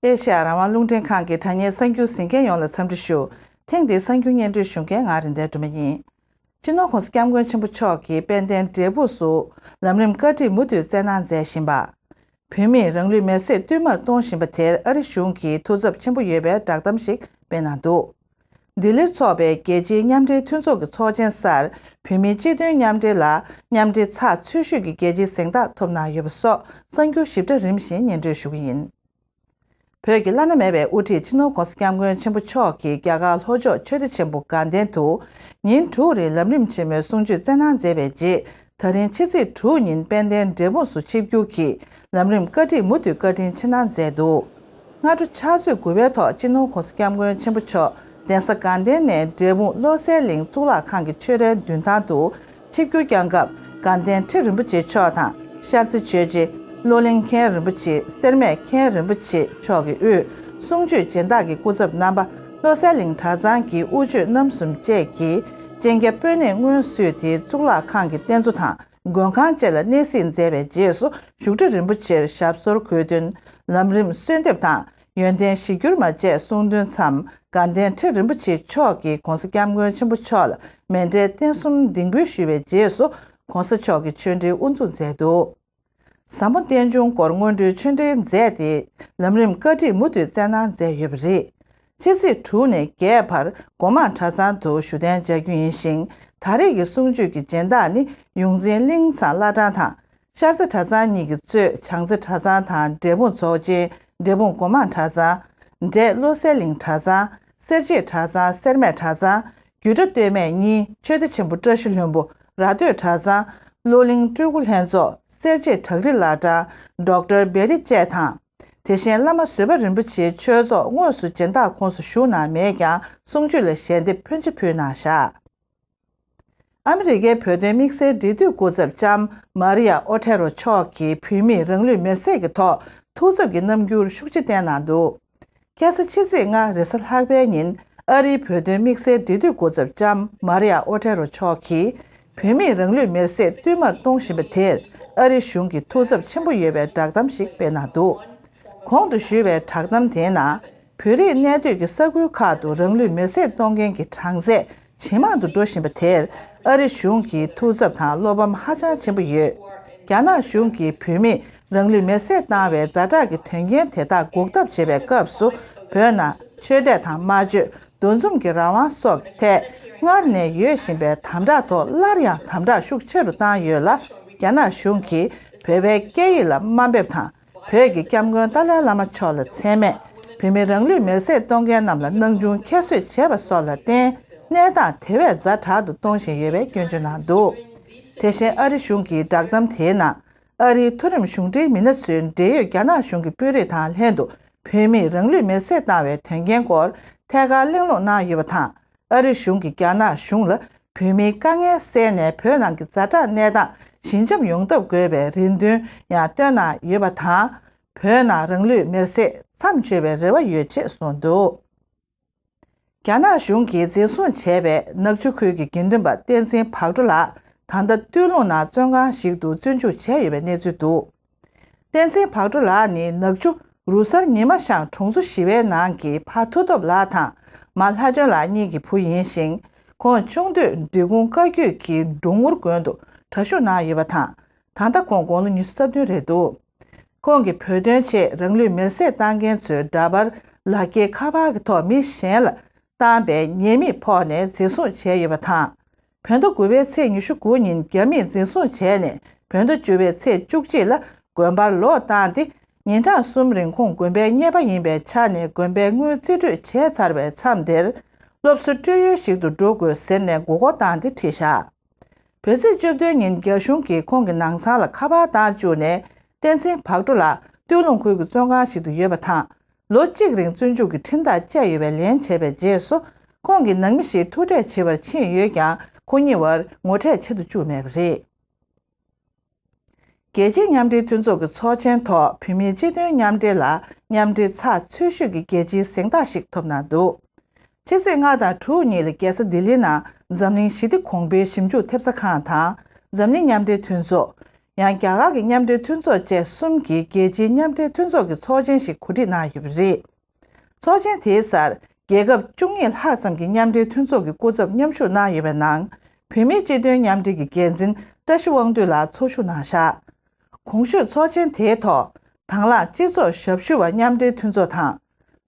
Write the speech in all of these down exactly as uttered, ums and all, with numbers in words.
ཨེ་ཤ་ཡ་རང་དབང་རླུང་འཕྲིན་ཁང་གི་དྲ་བརྙན་གསར་འགྱུར་གཟིགས་མཁན་ཡོངས་ལ་འཚམས་འདྲི་ཞུ། ཐེངས་འདིའི་གསར་འགྱུར་སྙན་སྒྲོན་ཞུ་མཁན་ང་རིན་ལྡན་སྒྲོལ་མ་ཡིན། སྤྱི་ནོར་༸གོང་ས་༸སྐྱབས་མགོན་ཆེན་པོ་མཆོག་གིས་དཔལ་ལྡན་འབྲས་སྤུངས་སུ་ལམ་རིམ་བཀའ་ཁྲིད་མུ་མཐུད་སྩལ་གནང་མཛད་བཞིན་པ། བོད་མིས་རང་ལུས་མེར་སྲེག་བསྟུད་མར་གཏོང་བཞིན་པ་དེར་ཨ་རི་གཞུང་གིས་ཐུགས་འཚབ་ཆེན་པོ་ཡོད་པའི་བསྒྲགས་གཏམ་ཞིག་སྤེལ་གནང་འདུག་ལྡི་ལིར་འཚོགས་པའི་རྒྱལ་སྤྱིའི་མཉམ་འབྲེལ་མཐུན་ཚོགས་ཀྱི་ཚོགས་ཆེན་སར་བོད་མིའི་སྤྱི་མཐུན་མཉམ་འབྲེལ་ལ་མཉམ་འབྲེལ་ཚགས་ཚུད་ཤོས་ཀྱི་རྒྱལ་སྤྱིའི་གཟེངས་རྟགས་ཐོབ་གནང་ཡོད་པ་སོགས་གསར་འགྱུར་ཞིབ་ཕྲ་རིམ་བཞིན་སྙན་སྒྲོན་ཞུ་གི་ཡིན། བོད་ཀྱི་བླ་ན་མེད་པའི་དབུ་ཁྲིད་སྤྱི་ནོར་༸གོང་ས་༸སྐྱབས་མགོན་ཆེན་པོ་མཆོག་གིས་རྒྱ་གར་ལྷོ་ཕྱོགས་ཆོས་སྡེ་ཆེན་པོ་དགའ་ལྡན་དུ་ཉིན་དྲུག་རིང་ལམ་རིམ་ཆེན་མོའི་གསུང་ཆོས་སྩལ་གནང་མཛད་པའི་རྗེས། ད་རིང་ཕྱི་ཚེས་དྲུག་ཉིན་དཔལ་ལྡན་འབྲས་སྤུངས་སུ་ཆིབས་བསྒྱུར་གྱིས་ལམ་རིམ་བཀའ་ཁྲིད་མུ་མཐུད་བཀའ་དྲིན་ཆེ་གནང་མཛད་འདུག་སྔ་དྲོ་ཕྱག་ཚོད་དགུ་པའི་ཐོག་སྤྱི་ནོར་༸གོང་ས་༸སྐྱབས་མགོན་ཆེན་པོ་མཆོག་གདན་ས་དགའ་ལྡན་ནས་འབྲས་སྤུངས་བློ་གསལ་གླིང་གཙུག་ལག་ཁང་གི་ཆོས་རའི་མདུན་ཐང་དུ་ཆིབས་བསྒྱུར་བསྐྱངས་སྐབས། དགའ་ལྡན་ཁྲི་རིན་པོ་ཆེ་མཆོག་དང་ཤར་རྩེ་ཆོས་རྗེ་བློ་གླིང་མཁན་རིན་པོ་ཆེ། སེར་སྨད་མཁན་རིན་པོ་ཆེ་མཆོག་གི་དབུས་གསུང་ཆོས་སྦྱིན་བདག་གི་སྐུ་ཚབ་རྣམ་པ། བློ་གསལ་གླིང་གྲྭ་ཚང་གི་དབུ་ཆོས་རྣམ་གསུམ་བཅས་ཀྱིས་སྤྱན་རྒྱ་དཔོན་གནས་སྔོན་བསུས་ཏེ་གཙུག་ལག་ཁང་གི་རྟེན་གཙོ་དང་མགོན་ཁང་བཅས་ལ་གནས་གཟིགས་མཛད་པའི་རྗེས་སུ་བཞུགས་ཁྲི་རིན་པོ་ཆེར་ཞབས་སོར་འཁོད་དོན། ལམ་རིམ་གསོལ་འདེབས་དང་ཡོན་ཏན་གཞིར་གྱུར་མ་བཅས་གསུང་འདོན་མཚམས། དགའ་ལྡན་ཁྲི་རིན་པོ་ཆེ་མཆོག་གིས་༸གོང་ས་༸སྐྱབས་མགོན་ཆེན་པོ་མཆོག་ལ་མཎྜལ་རྟེན་གསུམ་འདེགས་འབུལ་ཞུས་པའི་རྗེས་སུ་༸གོང་ས་མཆོག་གིས་ཆོས་འབྲེལ་དབུ་འཛུགས་མཛད་འདུག་ཟམ་པ་རྟེན་འབྱུང་སྐོར་སྔོན་འགྲོའི་ཆོས་འབྲེལ་མཛད་དེ། ལམ་རིམ་བཀའ་ཁྲིད་མུ་མཐུད་སྩལ་གནང་མཛད་ཡོད་པ་རེད། ཕྱི་ཚེས་དྲུག་ནས་བརྒྱད་བར་སྒོ་མང་གྲྭ་ཚང་དུ་བཞུགས་གདན་འཇགས་རྒྱུ་ཡིན་ཞིང་། ད་རེས་ཀྱི་གསུང་ཆོས་ཀྱི་སྦྱིན་བདག་ནི་ཡོངས་འཛིན་གླིང་ཚང་བླ་བྲང་དང་། ཤར་རྩེ་གྲྭ་ཚང་གཉིས་ཀྱིས་གཙོས་བྱང་རྩེ་གྲྭ་ཚང་དང་འབྲས་སྤུངས་རྫོགས་ཆེན་འབྲས་སྤུངས་སྒོ་མང་གྲྭ་ཚང་། འབྲས་བློ་གསལ་གླིང་གྲྭ་ཚང་། སེར་བྱེས་གྲྭ་ཚང་། སེར་སྨད་གྲྭ་ཚང་། རྒྱུད་གྲྭ་སྟོད་སྨད་གཉིས། ཆོས་སྡེ་ཆེན་པོ་བཀྲ་ཤིས་ལྷུན་པོ། ར་སྟོད་གྲྭ་ཚང་། བློ་གླིང་སྤྲུལ་སྐུ་ལྷན་ཚོགས། སེར་བྱེས་བྲག་རི་བླ་བྲང་། ཌོག་ཊར་བེ་རི་བཅས་དང་། དེ་བཞིན་བླ་མ་བཟོད་པ་རིན་པོ་ཆེའི་ཆོས་ཚོགས་དངོས་སུ་སྦྱིན་བདག་ཁོངས་སུ་ཞུགས་གནང་མེད་ཀྱང་གསུང་ཆོས་ལ་ཞལ་འདེབས་ཕོན་ཆེ་ཕུལ་གནང་བཞག་ཨ་མི་རི་ཀའི་བོད་དོན་དམིགས་བསལ་འབྲེལ་མཐུད་སྐུ་ཚབ་ལྕམ་མཱ་རི་ཡ་ཨོ་ཐེ་རོ་མཆོག་གིས་བོད་མིས་རང་ལུས་མེར་སྲེག་གི་ཐོག་ཐུགས་འཚབ་ཀྱི་རྣམ་འགྱུར་ཤུགས་ཆེ་བསྟན་གནང་འདུག་ཁ་སང་ཕྱི་ཚེས་ལྔ་རེས་གཟའ་ལྷག་པའི་ཉིན་ཨ་རིའི་བོད་དོན་དམིགས་བསལ་འབྲེལ་མཐུད་སྐུ་ཚབ་ལྕམ་མཱ་རི་ཡ་ཨོ་ཐེ་རོ་མཆོག་གིས་བོད་མིས་རང་ལུས་མེར་སྲེག་བསྟུད་མར་གཏོང་བཞིན་པ་དེར་ཨ་རི་གཞུང་གིས་ཐུགས་འཚབ་ཆེན་པོ་ཡོད་པའི་བསྒྲགས་གཏམ་ཞིག་སྤེལ་གནང་འདུག་གོང་དུ་ཞུས་པའི་བསྒྲགས་གཏམ་དེའི་ནང་། བོད་རིགས་གནས་སྡོད་ཀྱི་ས་ཁུལ་ཁག་ཏུ་རང་ལུས་མེར་སྲེག་གཏོང་མཁན་གྱི་གྲངས་ཚད་ཇེ་མང་དུ་འགྲོ་བཞིན་པ་དེར་ཨ་རི་གཞུང་གིས་ཐུགས་འཚབ་དང་བློ་ཕམ་ཧ་ཅང་ཆེན་པོ་ཡོད། རྒྱ་ནག་གཞུང་གིས་བོད་མིས་རང་ལུས་མེར་སྲེག་བཏང་བའི་ཛ་དྲག་གི་དོན་རྐྱེན་དེ་དག་འགོག་ཐབས་བྱེད་པའི་སྐབས་སུ་བོད་ནང་ཆོས་དད་དང་སྨྲ་བརྗོད། འདུ་འཛོམས་ཀྱི་རང་དབང་སོགས་ཀྱི་ཐད་སྔར་ནས་ཡོད་བཞིན་པའི་དམ་དྲག་ཐོག་སླར་ཡང་དམ་དྲག་ཤུགས་ཆེ་རུ་བཏང་ཡོད་ལ། རྒྱ་ནག་གཞུང་གིས་བོད་པའི་སྐད་ཡིག་ལ་དམའ་འབེབས་དང་། བོད་ཀྱི་སྐྱབས་མགོན་ཏཱ་ལའི་བླ་མ་མཆོག་ལ་མཚན་སྨད། བོད་མི་རང་ལུས་མེར་སྲེག་གཏོང་མཁན་རྣམས་ལ་སྣང་ཆུང་ཁྱད་གསོད་བྱས་པ་སོགས་ལ་བརྟེན། གནས་སྟངས་དེ་བས་ཛ་དྲག་ཏུ་གཏོང་བཞིན་ཡོད་པའི་སྐྱོན་བརྗོད་གནང་འདུག་དེ་བཞིན་ཨ་རི་གཞུང་གི་བསྒྲགས་གཏམ་དེའི་ནང་། ཨ་རིའི་མཐོ་རིམ་གཞུང་འབྲེལ་མི་སྣ་ཚོའི་འབྲེལ་ཡོད་རྒྱ་ནག་གཞུང་གི་དཔོན་རིགས་དང་ལྷན་དུ་བོད་མིས་རང་ལུས་མེར་སྲེག་བཏང་བའི་དོན་རྐྱེན་སྐོར་ཐད་ཀར་གླེང་སློང་གནང་ཡོད་པ་དང་། ཨ་རི་གཞུང་གིས་རྒྱ་ནག་གཞུང་ལ་བོད་མིའི་དཀའ་ངལ་སེལ་ནས་བོད་ནང་གི་ཛ་དྲག་གནས་སྟངས་ཞི་འཇམ་ཡོང་ཐབས་དགོས་པའི་རེ་འདུན་ཡང་བཏོན་གནང་ཡོད་པ་དང་། བོད་ནང་རང་ལུས་མེར་སྲེག་མཚམས་ཆོད་པའི་རེ་བ་ཡོད་ཅེས་གསུངས་འདུག་རྒྱ་ནག་གཞུང་གིས་འཛིན་བཟུང་བྱས་པའི་ནག་ཆུ་ཁུལ་གྱི་དགེ་འདུན་པ་བསྟན་འཛིན་བག་གྲོ་ལགས་ད་ལྟ་སྟོད་ལུང་ནང་བཙོན་ཁང་ཞིག་ཏུ་བཙོན་འཇུག་བྱས་ཡོད་པའི་གནས་ཚུལ་འདུག་བསྟན་འཛིན་བག་གྲོ་ལགས་ནི་ནག་ཆུ་རུ་སར་ཉི་མ་ཤང་གྲོང་ཚོ་བཞི་པའི་ནང་གི་ཕ་མཐུ་སྟོབས་ལགས་དང་མ་ལྷ་ལྗོན་ལགས་གཉིས་ཀྱི་བུ་ཡིན་ཞིང་། ཁོང་ཆུང་དུས་འབྲི་གུང་བཀའ་བརྒྱུད་ཀྱི་འབྲོང་ངུར་དགོན་དུ་གྲྭ་ཞུགས་གནང་ཡོད་པ་དང་། ད་ལྟ་ཁོང་དགུང་ལོ་ཉི་ཤུ་རྩ་བདུན་རེད་འདུག་ཁོང་གིས་བོད་དོན་ཆེད་རང་ལུས་མེར་སྲེག་བཏང་མཁན་ཚོའི་འདྲ་པར་ལག་འཁྱེར་ཁ་པར་གྱི་ཐོག་མི་གཞན་ལ་བཏང་པའི་ཉེས་དམིགས་ཕོག་ནས་འཛིན་བཟུང་བྱས་ཡོད་པ་དང་། བོད་ཟླ་དགུ་པའི་ཚེས་ཉི་ཤུ་དགུ་ཉིན་རྒྱ་མིས་འཛིན་བཟུང་བྱས་ནས་བོད་ཟླ་བཅུ་པའི་ཚེས་བཅུ་གཅིག་ལ་དགོན་པར་ལོག་བཏང་སྟེ། ཉིན་གྲངས་གསུམ་རིང་ཁོང་དགོན་པའི་གཉེར་པ་ཡིན་པའི་ཆ་ནས་དགོན་པའི་དངུལ་རྩིས་སྤྲོད་བྱས་ཚར་བའི་མཚམས་དེར། སློབ་གསོ་སྤྲོད་ཡུལ་ཞིག་ཏུ་འགྲོ་དགོས་ཟེར་ནས་མགོ་སྐོར་བཏང་སྟེ་ཁྲིད་བཞག་བོད་ཚེས་བཅུ་བདུན་ཉིན་རྒྱ་གཞུང་གིས་ཁོང་གི་ནང་ཚང་ལ་ཁ་པར་བཏང་བཅུག་ནས། བསྟན་འཛིན་བག་གྲོ་ལགས་སྟོད་ལུང་ཁུལ་གྱི་བཙོན་ཁང་ཞིག་ཏུ་ཡོད་པ་དང་། ལོ་གཅིག་རིང་བཙོན་འཇུག་གི་ཁྲིམས་ཐག་བཅད་ཡོད་པའི་ལན་བྱས་པའི་རྗེས་སུ། ཁོང་གི་ནང་མི་ཞིག་ཐུག་འཕྲད་བྱེད་པར་ཕྱིན་ཡོད་ཀྱང་། ཁོ་གཉིས་བར་ངོ་འཕྲད་བྱེད་དུ་བཅུག་མེད་པ་རེད། རྒྱལ་སྤྱིའི་མཉམ་འབྲེལ་མཐུན་ཚོགས་ཀྱི་ཚོགས་ཆེན་ཐོག་བོད་མིའི་སྤྱི་མཐུན་མཉམ་འབྲེལ་ལ་མཉམ་འབྲེལ་ཚགས་ཚུད་ཤོས་ཀྱི་རྒྱལ་སྤྱིའི་གཟེངས་རྟགས་ཤིག་ཐོབ་གནང་འདུག་ཕྱི་ཚེས་ལྔ་དང་དྲུག་གཉིས་ལ་རྒྱལ་ས་ལྡི་ལི་ནང་འཛམ་གླིང་ཞི་བདེ་གོང་འཕེལ་ཞིབ་འཇུག་ཐེབས་རྩ་ཁང་དང་། འཛམ་གླིང་མཉམ་འབྲེལ་མཐུན་ཚོགས། ཡང་རྒྱ་གར་གྱི་མཉམ་འབྲེལ་མཐུན་ཚོགས་བཅས་གསུམ་གྱིས་རྒྱལ་སྤྱིའི་མཉམ་འབྲེལ་མཐུན་ཚོགས་ཀྱི་ཚོགས་ཆེན་ཞིག་གོ་སྒྲིག་གནང་ཡོད་པ་རེད། ཚོགས་ཆེན་དེའི་སར་རྒྱལ་ཁབ་བཅུ་གཉིས་ལྷག་ཙམ་གྱི་མཉམ་འབྲེལ་མཐུན་ཚོགས་ཀྱི་སྐུ་ཚབ་མཉམ་ཞུགས་གནང་ཡོད་པའི་ནང་། བོད་མིའི་སྤྱི་མཐུན་མཉམ་འབྲེལ་གྱི་འགན་འཛིན་བཀྲ་ཤིས་དབང་འདུས་ལགས་ཚོགས་ཞུགས་གནང་བཞག་གོང་ཞུས་ཚོགས་ཆེན་དེའི་ཐོག་དང་བླངས་སྤྱི་ཚོགས་ཞབས་ཞུ་བ་མཉམ་འབྲེལ་མཐུན་ཚོགས་དང་།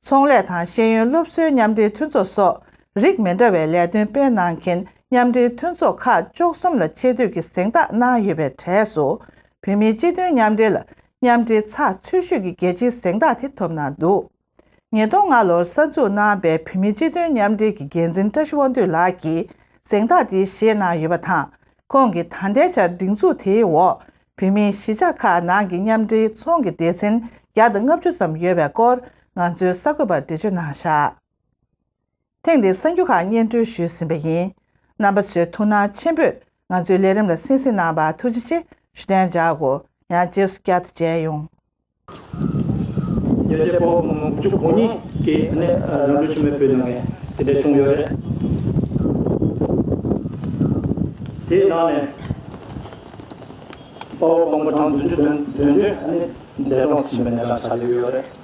ཚོང་ལས་དང་ཤེས་ཡོན་སློབ་གསོའི་མཉམ་འབྲེལ་མཐུན་ཚོགས་སོགས་རིགས་མི་འདྲ་བའི་ལས་དོན་སྤེལ་གནང་མཁན་མཉམ་འབྲེལ་མཐུན་ཚོགས་ཁག་བཅུ་གསུམ་ལ་ཆེ་བསྟོད་ཀྱི་གཟེངས་རྟགས་གནང་ཡོད་པའི་གྲས་སུ། བོད་མིའི་སྤྱི་མཐུན་མཉམ་འབྲེལ་ལ་མཉམ་འབྲེལ་ཚགས་ཚུད་ཤོས་ཀྱི་རྒྱལ་སྤྱིའི་གཟེངས་རྟགས་དེ་ཐོབ་གནང་འདུག་ཉིས་སྟོང་ལྔ་ལོར་གསར་འཛུགས་གནང་བའི་བོད་མིའི་སྤྱི་མཐུན་མཉམ་འབྲེལ་གྱི་འགན་འཛིན་བཀྲ་ཤིས་དབང་འདུས་ལགས་ཀྱིས་གཟེངས་རྟགས་དེ་བཞེས་གནང་ཡོད་པ་དང་། ཁོང་གིས་ད་ལྟའི་ཆར་སྒྲིག་འཛུགས་དེའི་འོག་བོད་མིའི་གཞིས་ཆགས་ཁག་ནང་གི་མཉམ་འབྲེལ་ཚོང་གི་སྡེ་ཚན་བརྒྱ་དང་ལྔ་བཅུ་ཙམ་ཡོད་པའི་སྐོར་ང་ཚོའི་གསར་འགོད་པར་འགྲེལ་བརྗོད་གནང་བཞག་ཐེངས་འདིའི་གསར་འགྱུར་ཁག་སྙན་སྒྲོན་ཞུས་ཟིན་པ་ཡིན། རྣམ་པ་ཚོས་ཐུགས་སྣང་ཆེན་པོས་ང་ཚོའི་ལས་རིམ་ལ་གསན་གཟིགས་གནང་བར་ཐུགས་རྗེ་ཆེ་ཞུ་གཏན་འཇགས་དགོས། ཡང་རྗེས་སུ་བསྐྱར་དུ་མཇལ་ཡོང་། རྒྱལ་གཅེས་དཔའ་བོ་མང་མང་དགུ་བཅུ་གོ་གཉིས་ཀྱིས་ནི་རང་ལུས་མཆོད་མེ་ཕུལ་གནང་མཁན་དེ་འདྲ་བྱུང་ཡོད་རེད། དེའི་ནང་ནས་དཔའ་བོ་དཔའ་མོ་གྲངས་བདུན་ཅུ་དོན་དོན་བདུན་ནི་འདས་གྲོངས་ཕྱིན་པའི་གནས་སྟངས་ཆགས་ཡོད་རེད།